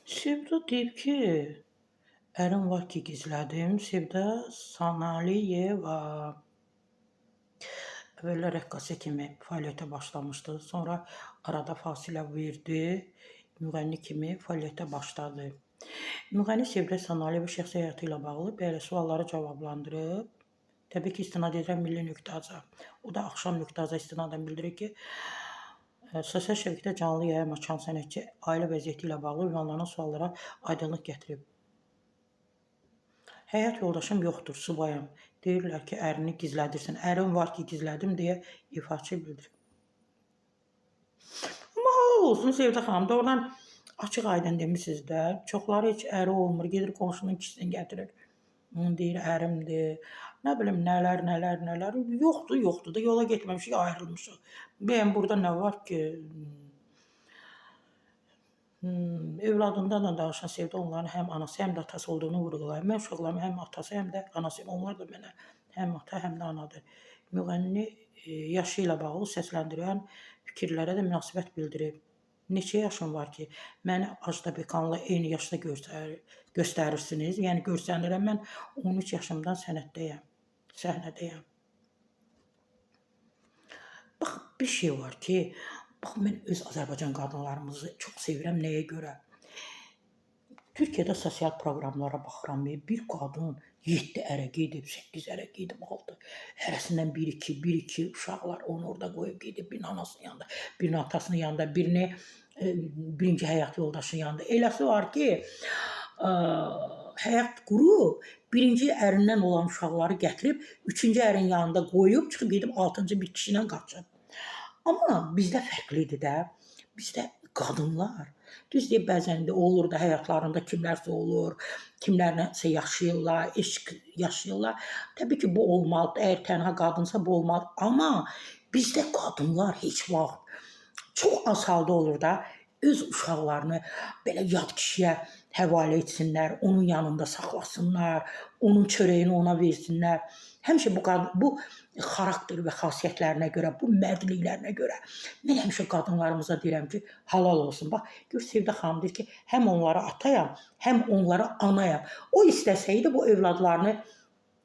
Sevda deyib ki, ərim var ki, gizlədim. Sevda Sanaliyeva əvvəllər rəqqasə kimi fəaliyyətə başlamışdı. Sonra arada fasilə verdi. Müğənni kimi fəaliyyətə başladı. Müğənni Sevda Sanaliyeva şəxsi həyatı ilə bağlı belə sualları cavablandırıb. Təbii ki, istinad edirəm Milli.az-a. O da Axşam.az-a istinadən bildirir ki, sosial şəbəkədə canlı yayım açan sənətçi ailə vəziyyəti ilə bağlı ünvanlanan suallara aydınlıq gətirib. Həyat yoldaşım yoxdur, subayam. Deyirlər ki, ərini gizlədirsən. Ərim var ki, gizlədim deyə ifaçı bildirib. Amma halal olsun Sevda xanım da oradan açıq aydın demisiniz də. Çoxları heç əri olmur, gedir qonşunun kişisini gətirir. Deyir ərimdir. Nə bilim nələr, nələr, nələr. Yoxdur, yoxdur da yola getməmişik, ayrılmışıq. Bəyəm burada nə var ki? Övladından da danışan Sevda onların həm anası, həm də atası olduğunu vurğulayır. Mən uşaqlarımın həm atası, həm də anasıyam. Onlar da mənə həm ata, həm də anadır. Müğənni yaşı ilə bağlı səsləndirən fikirlərə də münasibət bildirib. Neçə yaşım var ki, məni Ajda eyni yaşda göstərirsiniz. Yəni görsənirəm. Mən 13 yaşımdan sənətdəyəm, səhnədəyəm. Bax, bir şey var ki, bax mən öz Azərbaycan qadınlarımızı çox sevirəm. Nəyə görə? Türkiyədə sosial proqramlara baxıram, bir qadın 7 ərə gedib, 8 ərə gedib, 6. Hərəsindən 1 2, 1 2 uşaqlar onu orada qoyub gedib, birinin anasının yanında, birinin atasının yanında, birini birinci həyat yoldaşının yanında. Eləsi var ki, həyat qurub, birinci ərindən olan uşaqları gətirib, üçüncü ərin yanında qoyub, çıxıb gedib altıncı bir kişi ilə qaçıb. Amma bizdə fərqlidir də. Bizdə qadınlar, düz deyib bəzən də olur da həyatlarında kimlərsə olur, kimlərləsə yaşayırlar, eşq yaşayırlar. Təbii ki, bu olmalıdır. Əgər tənha qadınsa bu olmalıdır. Amma bizdə qadınlar heç vaxt çox az halda olur da öz uşaqlarını belə yad kişiyə həvalə etsinlər, onun yanında saxlasınlar, onun çörəyini ona versinlər. Həmişə bu xarakter və xasiyyətlərinə görə, bu mərdliklərinə görə mən həmişə qadınlarımıza deyirəm ki, halal olsun. Bax, gör Sevda xanım deyir ki, həm onlara atayam, həm onlara anayam. O istəsəydi bu övladlarını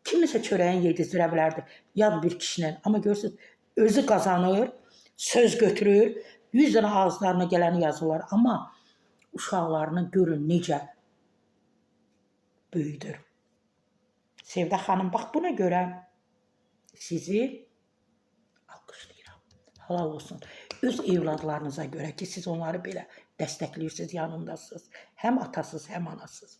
kiminsə çörəyini yedizdirə bilərdi yad bir kişi ilə. Amma görürsüz, özü qazanır, söz götürür, 100 dənə ağızlarına gələni yazırlar. Amma uşaqlarını görün necə böyüdür. Sevda xanım, bax buna görə sizi alqışlayıram. Halal olsun. Öz evladlarınıza görə ki, siz onları belə dəstəkləyirsiniz, yanındasınız. Həm atasız, həm anasız.